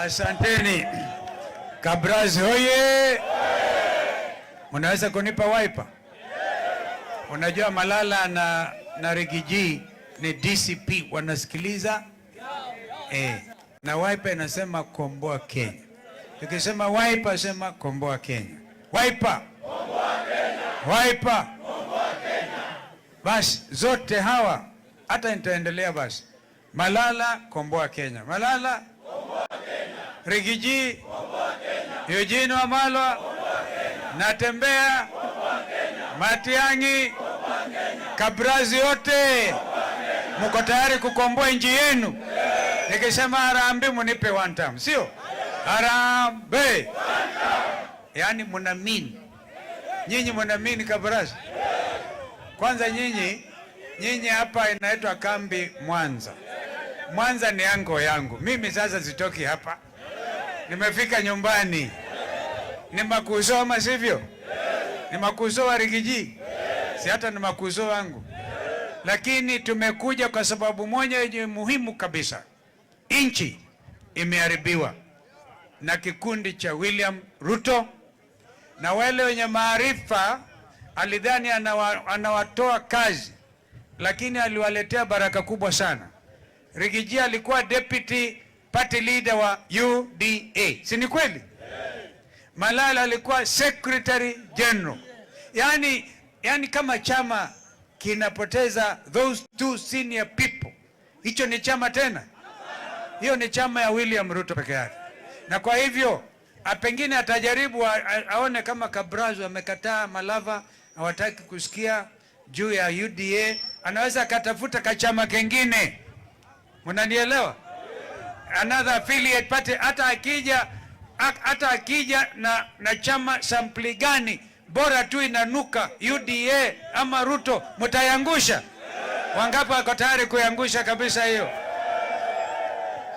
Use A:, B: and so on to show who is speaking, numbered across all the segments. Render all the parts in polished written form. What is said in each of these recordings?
A: Asanteni. Kabras hoye! Mnaweza kunipa Wiper? Unajua Malala na Riggy G ni DCP, wanasikiliza na Wiper inasema komboa Kenya. Tukisema Wiper, sema komboa Kenya. Wiper! Wiper! Basi zote hawa, hata nitaendelea basi. Malala, komboa Kenya. Malala, Riggy G, Eugene Wamalwa, Natembeya, Matiang'i, Kabras yote, mko tayari kukomboa nchi yenu? Nikisema harambee, munipe one time, sio? Harambee! Yaani mnaamini nyinyi, mnaamini Kabras? Kwanza nyinyi hapa inaitwa kambi Mwanza. Mwanza ni ango yangu mimi, sasa sitoki hapa, nimefika nyumbani. Ni makuzo ama sivyo? Ni makuzo wa Riggy G, si hata ni makuzo wangu, lakini tumekuja kwa sababu moja yenye muhimu kabisa. Nchi imeharibiwa na kikundi cha William Ruto na wale wenye maarifa alidhani anawatoa kazi, lakini aliwaletea baraka kubwa sana. Riggy G alikuwa deputy party leader wa UDA, si ni kweli? Malala alikuwa secretary general. Yani kama chama kinapoteza those two senior people, hicho ni chama tena? Hiyo ni chama ya William Ruto peke yake. Na kwa hivyo pengine atajaribu aone kama Kabras amekataa, Malava hawataki kusikia juu ya UDA, anaweza akatafuta kachama kengine. Mnanielewa? Another affiliate party. Hata akija na chama sampli gani, bora tu inanuka UDA ama Ruto, mtayangusha. Wangapi wako tayari kuiangusha kabisa hiyo?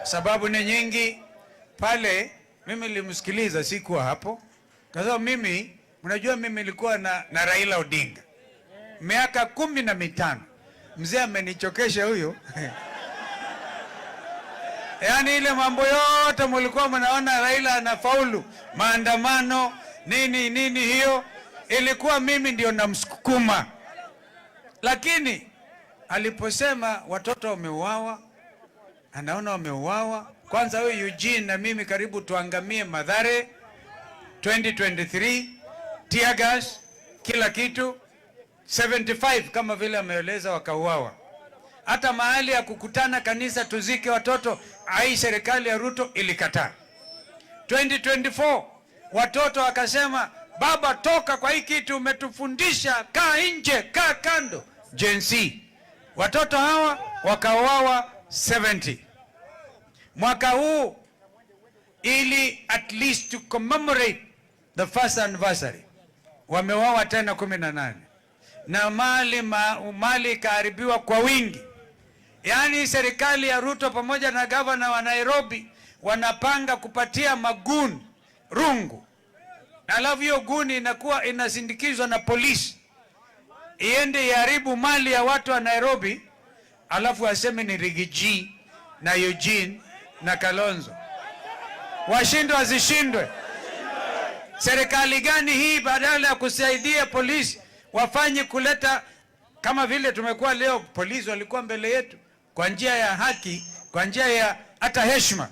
A: Sababu ni nyingi pale. Mimi nilimsikiliza, sikuwa hapo, kwa sababu mimi, mnajua mimi nilikuwa na Raila Odinga miaka 15. Mzee amenichokesha huyo. Yaani ile mambo yote mlikuwa mnaona Raila anafaulu, maandamano nini nini, hiyo ilikuwa mimi ndio namsukuma, lakini aliposema watoto wameuawa, anaona wameuawa. Kwanza huyu Eugene na mimi karibu tuangamie Mathare 2023, tear gas, kila kitu 75 kama vile ameeleza wakauawa. Hata mahali ya kukutana kanisa tuzike watoto, ai, serikali ya Ruto ilikataa. 2024 watoto wakasema, "Baba, toka kwa hii kitu umetufundisha, kaa nje, kaa kando." Gen Z watoto hawa wakauawa 70. Mwaka huu ili at least to commemorate the first anniversary wameuawa tena 18 na mali ikaharibiwa kwa wingi. Yaani serikali ya Ruto pamoja na gavana wa Nairobi wanapanga kupatia magoons rungu, na alafu hiyo goon inakuwa inasindikizwa na polisi iende iharibu mali ya watu wa Nairobi, alafu aseme ni Riggy G na Eugene na Kalonzo. Washindwe wasishindwe? Serikali gani hii? Badala ya kusaidia polisi wafanye kuleta kama vile tumekuwa leo, polisi walikuwa mbele yetu kwa njia ya haki, kwa njia ya hata heshima,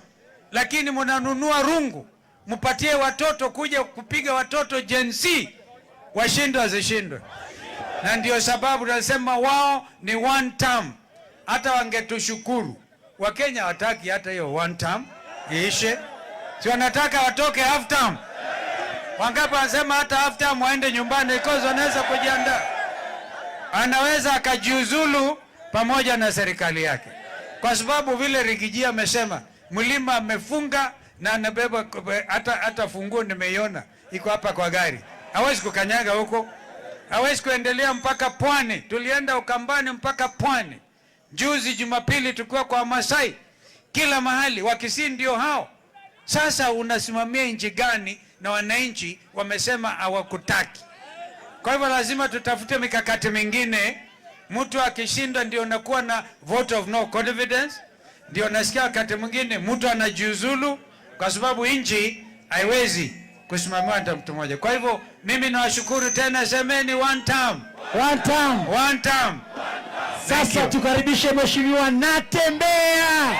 A: lakini mnanunua rungu mpatie watoto kuja kupiga watoto Gen Z, washindwe wasishindwe? Na ndio sababu tunasema wao ni one term. Hata wangetushukuru, Wakenya hawataki hata hiyo one term iishe, si wanataka watoke half term. Wangapi wanasema hata half term waende nyumbani, because wanaweza kujiandaa. Anaweza akajiuzulu pamoja na serikali yake, kwa sababu vile Riggy G amesema, mlima amefunga na anabeba hata funguo nimeiona iko hapa kwa gari, hawezi kukanyaga huko, hawezi kuendelea mpaka pwani. Tulienda Ukambani mpaka pwani juzi Jumapili, tukiwa kwa Masai, kila mahali Wakisii ndio hao. Sasa unasimamia nchi gani na wananchi wamesema hawakutaki? Kwa hivyo lazima tutafute mikakati mingine. Mtu akishinda ndio nakuwa na vote of no confidence, ndio nasikia wakati mwingine mtu anajiuzulu. kwa sababu nchi haiwezi kusimamiwa na mtu mmoja. Kwa hivyo mimi nawashukuru tena, semeni one term.
B: One term.
A: One term.
B: Sasa
A: you.
B: Tukaribishe Mheshimiwa Natembeya.